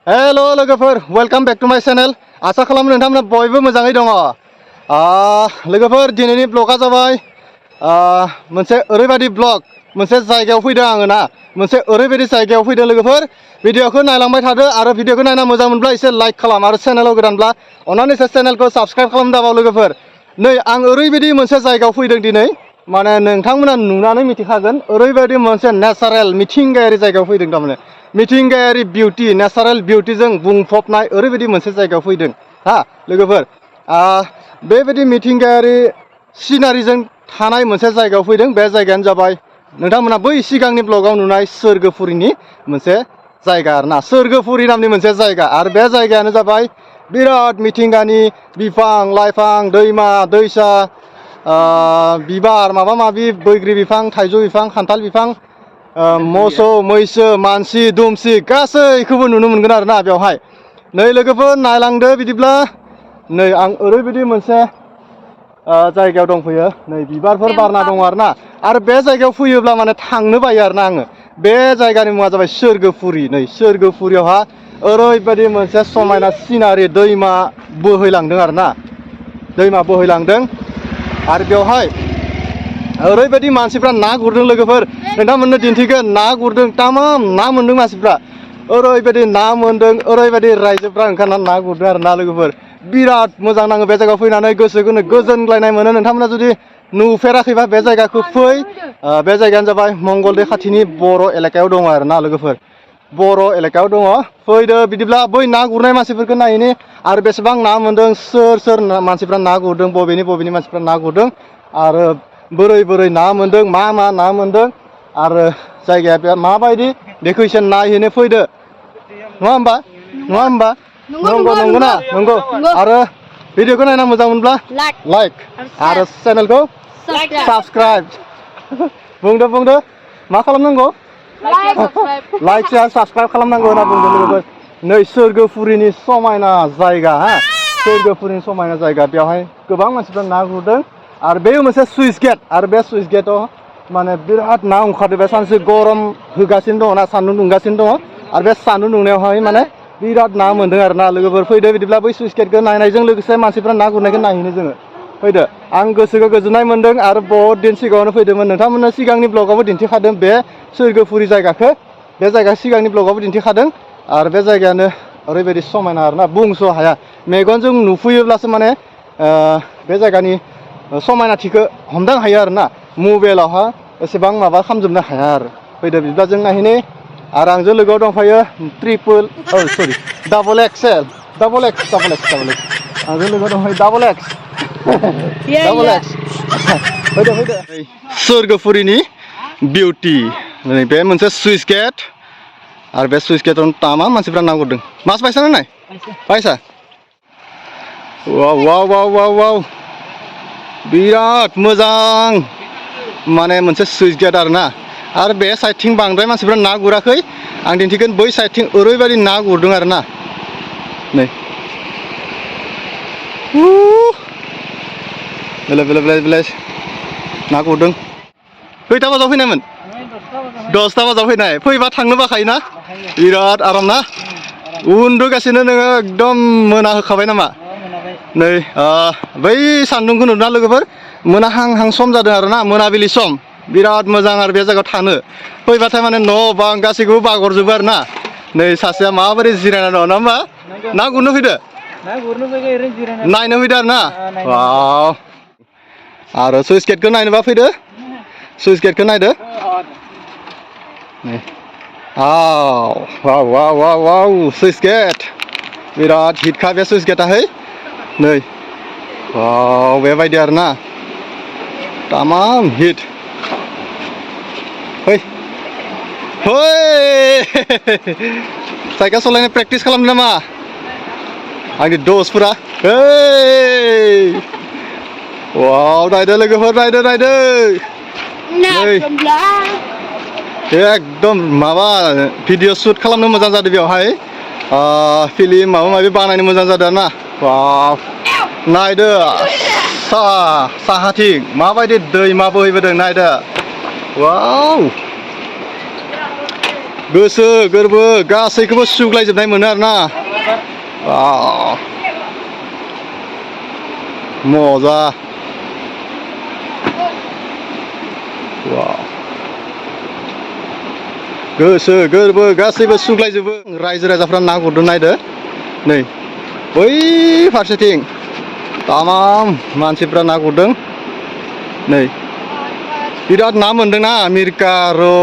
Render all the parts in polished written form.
hello लोगोफोर welcome back to माय channel आसा खालामो नोंथांमोना बयबो मोजाङै दङ लोगोफोर दिनैनि ब्लगा जाबाय मोनसे ओरैबायदि ब्लग मोनसे जायगायाव फैदों आङो ना मोनसे ओरैबायदि जायगायाव फैदों लोगोफोर भिडिअखौ नायलांबाय थादो आरो भिडिअखौ नायना मोजां मोनब्ला एसे लाइक खालाम आरो चेनेलाव गोदानब्ला अन्नानै एसे चेनेलखौ साबस्क्राइब खालाम दाबाव लोगोफोर नै आं ओरैबायदि मोनसे जायगायाव फैदों दिनै माने नोंथांमोना नुनानै मिथिखागोन ओरैबायदि मोनसे नेचारेल मिथिंगायारि जायगायाव फैदों थारमाने मिथिंगायारि बिउटि नेचारेल बिउटिजों बुंफबनाय ओरैबायदि मोनसे जायगायाव फैदों हा लोगोफोर बेबायदि मिथिंगायारि सिनारिजों थानाय मोनसे जायगायाव फैदों बे जायगायानो जाबाय नोंथांमोना बै सिगांनि ब्लगाव नुनाय सोरगोफुरिनि मोनसे जायगा आरोना सोरगोफुरि नामनि मोनसे जायगा आरो बे जायगायानो जाबाय बिराद मिथिंगानि बिफां लाइफां दैमा दैसा बिबार माबा माबि बैग्रि बिफां थाइजौ बिफां खान्थाल बिफां मोसौ मैसो मानसि दुमसि गासैखौबो नुनो मोनगोन आरोना बेवहाय नै लोगोफोर नायलांदो बिदिब्ला नै आं ओरैबायदि मोनसे जायगायाव दंफैयो नै बिबारफोर बारना दङ आरोना आरो बे जायगायाव फैयोब्ला माने थांनो बायो आरोना आङो बे जायगानि मुङा जाबाय सोरगोफुरि नै सोरगोफुरियावहा ओरैबायदि मोनसे समायना सिनारि दैमा बोहैलांदों आरोना दैमा बोहैलांदों आरो बेवहाय ओरैबायदि मानसिफ्रा ना गुरदों लोगोफोर नोंथांमोननो दिन्थिगोन ना गुरदों तामाम ना मोन्दों मानसिफ्रा ओरैबायदि ना मोन्दों ओरैबायदि रायजोफ्रा ओंखारनानै ना गुरदों आरो ना लोगोफोर बिराद मोजां नाङो बे जायगायाव फैनानै गोसोखौनो गोजोनग्लायनाय मोनो नोंथांमोना जुदि नुफेराखैबा बे जायगाखौ फै बे जायगायानो जाबाय मंगलदै खाथिनि बर' एलेकायाव दङ आरोना लोगोफोर बर' एलेकायाव दङ फैदो बिदिब्ला बै ना गुरनाय मानसिफोरखौ नायनि आरो बेसेबां ना मोन्दों सोर मानसिफ्रा ना गुरदों बबेनि मानसिफ्रा ना गुरदों आरो बोरै ना मोन्दों मा ना मोन्दों आरो जायगाया बे माबायदि बेखौ एसे नायहैनो फैदो नङा होमबा नंगौ आरो भिडिअखौ नायना मोजां मोनब्ला लाइक आरो चेनेलखौ साबस्क्राइब बुंदो मा खालामनांगौ लाइक शेयार साबस्क्राइब खालामनांगौ होनना बुंदों लोगोफोर नै सोरगोफुरिनि समायना जायगा सोरगोफुरिनि समायना जायगा बेवहाय गोबां मानसिफ्रा ना गुरदों आरो बे मोनसे सुइस गेट आरो बे सुइस गेटाव माने बिराद ना ओंखारदों बे सानसे गरम होगासिनो दङ ना सान्दुं दुंगासिनो दङ आरो बे सान्दुं दुंनायावहाय माने बिराद ना मोन्दों आरो ना लोगोफोर फैदो बिदिब्ला बै सुइस गेटखौ नायनायजों लोगोसे मानसिफ्रा ना गुरनायखौ नायहैनो जोङो फैदो आं गोसोखौ गोजोननाय मोन्दों आरो बहुत दिन सिगाङावनो फैदोंमोन नोंथांमोननो सिगांनि ब्लगावबो दिन्थिखादों बे सोरगोफुरि जायगाखौ बे जायगा सिगांनि ब्लगावबो दिन्थिखादों आरो बे जायगायानो ओरैबायदि समायना आरोना बुंस' हाया मेगनजों नुफैयोब्लासो माने बे जायगानि समायनाथिखौ हमदां हायो आरोना मबाइलावहा एसेबां माबा खालामजोबनो हाया आरो फैदो बिदिब्ला जों नायहैनि आरो आंजों लोगोआव दंफायो डाबल एक्सेल आंजों लोगोआव दंफायो डाबल एक्स फैदो सोरगोफुरिनि बिउटि बे मोनसे सुइस गेट आरो बे सुइस गेटावनो तामा मानसिफ्रा ना गुरदों मास पाइसा ना नाय पाइसा वाव बिराद मोजां माने मोनसे सुइस गेट आरोना आरो बे साइडथिं बांद्राय मानसिफ्रा ना गुराखै आं दिन्थिगोन बै साइडथिं ओरैबायदि ना गुरदों आरोना नै बेलेग ना गुरदों खैथा बाजाव फैनायमोन 10टा बाजाव फैनाय फैबा थांनो बाखायोना बिराद आराम ना उन्दुगासिनो नोङो एकदम मोना होखाबाय नामा नै बै सान्दुंखौ नुदोंना लोगोफोर मोनाहां सम जादों आरोना मोनाबिलि सम बिराद मोजां आरो बे जायगायाव थानो फैबाथाय माने न' बां गासैखौबो बागरजोबो आरोना नै सासेया माबोरै जिरायना दङ ना होमबा ना गुरनो फैदो नायनो फैदो आरोना वाव आरो सुइस गेटखौ नायनोबा फैदो सुइस गेटखौ नायदो वाव सुइस गेट बिराद हिटखा बे सुइस गेटाहै नै वाव बेबायदि आरोना तामाम हिट फै साइकेल सालायनो प्रेक्टिस खालामदों नामा आंनि दसफोरा वाव नायदो लोगोफोर नायदो एकदम माबा भिडिअ शुट खालामनो मोजां जादों बेवहाय फिल्म माबा माबि बानायनो मोजां जादों ना वाव नायदो साहाथिं माबायदि दैमा बोहैबोदों नायदो वाव गोसो गोरबो गासैखौबो सुग्लायजोबनाय मोनो आरोना मजा गोसो गोरबो गासैबो सुग्लायजोबो रायजो राजाफ्रा ना गुरदों नायदो नै बै फारसेथिं तमाम मानसिफ्रा ना गुरदों नै बिराद ना मोनदोंना मिरका रौ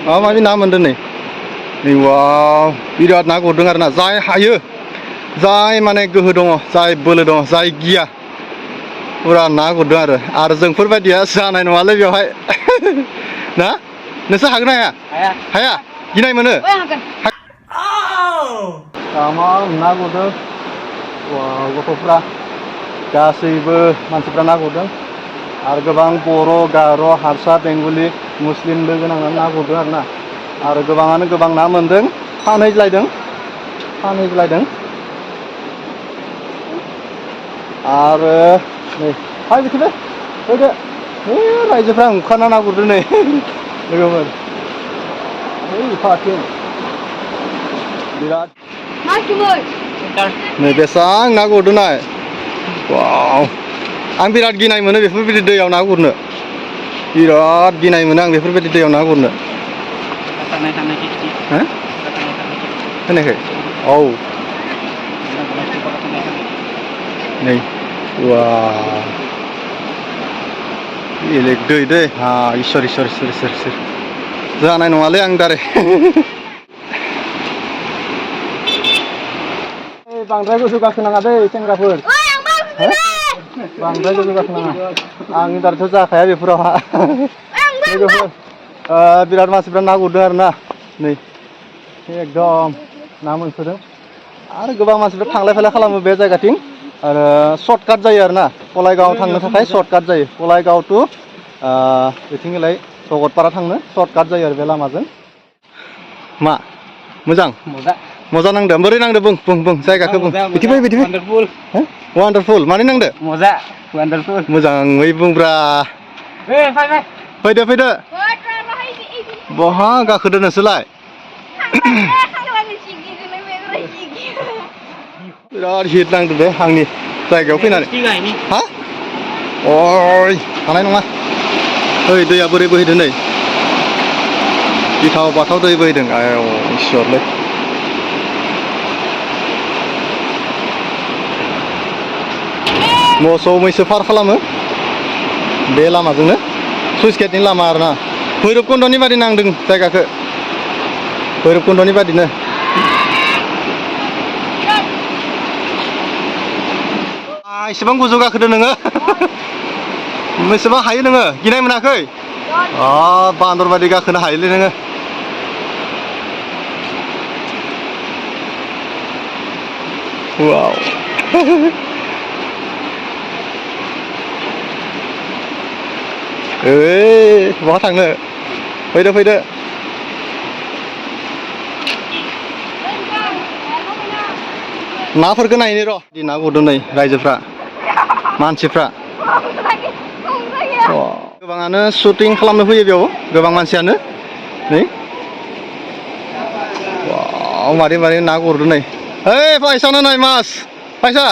माबा माबि ना मोनदों नै वाव बिराद ना गुरदों आरोना जाय हायो जाय माने गोहो दङ जाय बोलो दङ जाय गिया पुरा ना गुरदों आरो जोंफोरबायदिया जानाय नङालै बेवहाय ना नोंसोर हागोन ना हाया हाया गिनाय मोनो तमाम ना गुरदों गथ'फ्रा गासैबो मानसिफ्रा ना गुरदों आरो गोबां बर' गार' हारसा बेंगलि मुस्लिम लोगो नांनानै ना गुरदों आरोना आरो गोबाङानो गोबां ना मोनदों फानहैज्लायदों आरो नै फाय बिथिंबो फैदो रायजोफ्रा ओंखारना ना गुरदों नै लोगोफोर फारथिं बिराद नै बेसां ना गुरदों नाय वाव आं बिराद गिनाय मोनो बेफोरबायदि दैयाव ना गुरनो बिराद गिनाय मोनो आं बेफोरबायदि दैयाव ना गुरनो खोनायाखै औ नै वाव बेलेग दै हा इसोर जानाय नङालै आं दारे बांद्राय गोजौ गाखोनाङा दै सेंग्राफोर बांद्राय गोजौ गाखोनाङा आंनि दारेथ' जाखाया बेफोरावहा लोगोफोर बिराद मानसिफ्रा ना गुरदों आरोना नै एकदम ना मोनसोदों आरो गोबां मानसिफ्रा थांलाय फैलाय खालामो बे जायगाथिं आरो सर्टकाट जायो आरोना कलायगावआव थांनो थाखाय सर्टकाट जायो कलायगाव टु बेथिंलाय भगतपारा थांनो सर्टकाट जायो आरो बे लामाजों मा मोजां मजा नांदो बोरै नांदो बुं जायगाखौ बुं बिथिं वान्डारफुल मारै नांदो मजा वान्डारफुल मोजाङै बुंब्रा फैदो बहा गाखोदो नोंसोरलाय बिराद हिट नांदो दे आंनि जायगायाव फैनानै हा अय हानाय नङा ओइ दैया बोरै बोहैदों नै गिथाव बाथाव दै बोहैदों आयौ इसोरलै मोसौ मैसो पार खालामो बे लामाजोंनो सुइस गेटनि लामा आरोना भैरबकुन्दनि बादि नांदों जायगाखौ भैरबकुन्दनि बादिनो एसेबां गोजौ गाखोदो नोङो बेसेबां हायो नोङो गिनाय मोनाखै बान्दर बादि गाखोनो हायोलै नोङो वाव बहा थांनो फैदो नाफोरखौ नायनो र' ना गुरदों नै रायजोफ्रा मानसिफ्रा गोबाङानो शुटिं खालामनो फैयो बेयाव गोबां मानसियानो नै मारै ना गुरदों नै ओइ फैसा नाय मास फैसा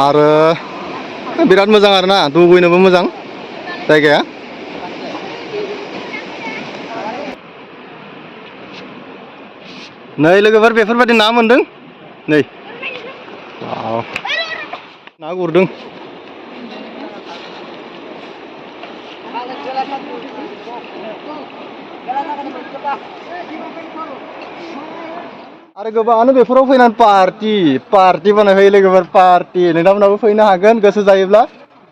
आरो बिराद मोजां आरोना दुगैनोबो मोजां जायगाया नै लोगोफोर बेफोरबायदि ना मोनदों नै ना गुरदों आरो गोबाङानो बेफोराव फैनानै पार्टि बानायफैयो लोगोफोर पार्टि नोंथांमोनाबो फैनो हागोन गोसो जायोब्ला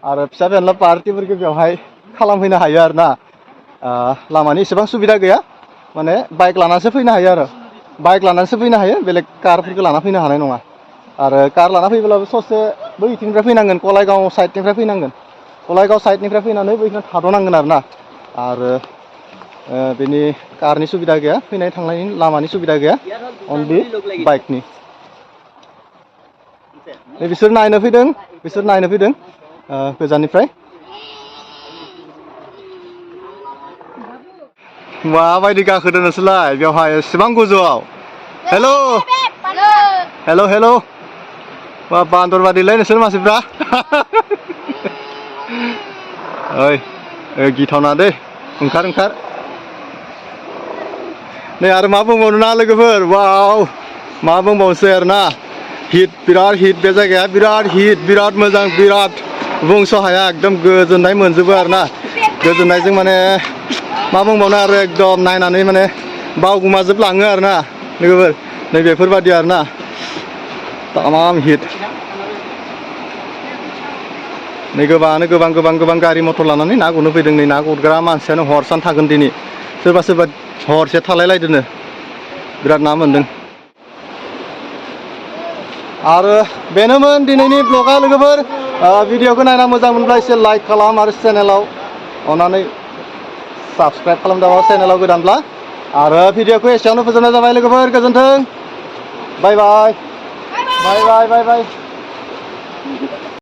आरो फिसा फेनला पार्टिफोरखौ बेवहाय खालामफैनो हायो आरोना लामानि एसेबां सुबिदा गैया माने बाइक लानासो फैनो हायो आरो बाइक लानानैसो फैनो हायो बेलेग कारफोरखौ लाना फैनो हानाय नङा आरो कार लाना फैब्लाबो ससे बैथिंनिफ्राय फैनांगोन कलायगाव साइडनिफ्राय फैनांगोन कलायगाव साइडनिफ्राय फैनानै बैथिं थाद'नांगोन आरोना आरो बेनि कारनि सुबिदा गैया फैनाय थांनायनि लामानि सुबिदा गैया अनलि बाइकनि बिसोर नायनो फैदों गोजाननिफ्राय माबायदि गाखोदों नोंसोरलाय बेवहाय एसेबां गोजौआव हेल' हेल' हेल' मा बान्दर बादिलाय नोंसोर मानसिफ्रा ओइ गिथावना दै ओंखार नै आरो मा बुंबावनो ना लोगोफोर वाव मा बुंबावनोसै आरो ना हिट बिराद हिट बे जायगाया बिराद हिट बिराद मोजां बिराद बुंस' हाया एकदम गोजोननाय मोनजोबो आरो ना गोजोननायजों माने मा बुंबावनो आरो एकदम नायनानै माने बावगोमाजोबलाङो आरो ना लोगोफोर नै बेफोरबादि आरो ना तामाम हिट नै गोबां गारि मटर लानानै ना गुरनो फैदों नै ना गुरग्रा मानसियानो हरसान थागोन दिनै सोरबा हरसे थालायलायदोंनो बिराद ना मोनदों आरो बेनोमोन दिनैनि ब्लगा लोगोफोर भिडिअखौ नायना मोजां मोनब्ला एसे लाइक खालाम आरो चेनेलाव अननानै साबस्क्राइब खालामदावा चेनेलाव गोदानब्ला आरो भिडिअखौ एसेयावनो फोजोबनाय जाबाय लोगोफोर गोजोन्थों बाय बाय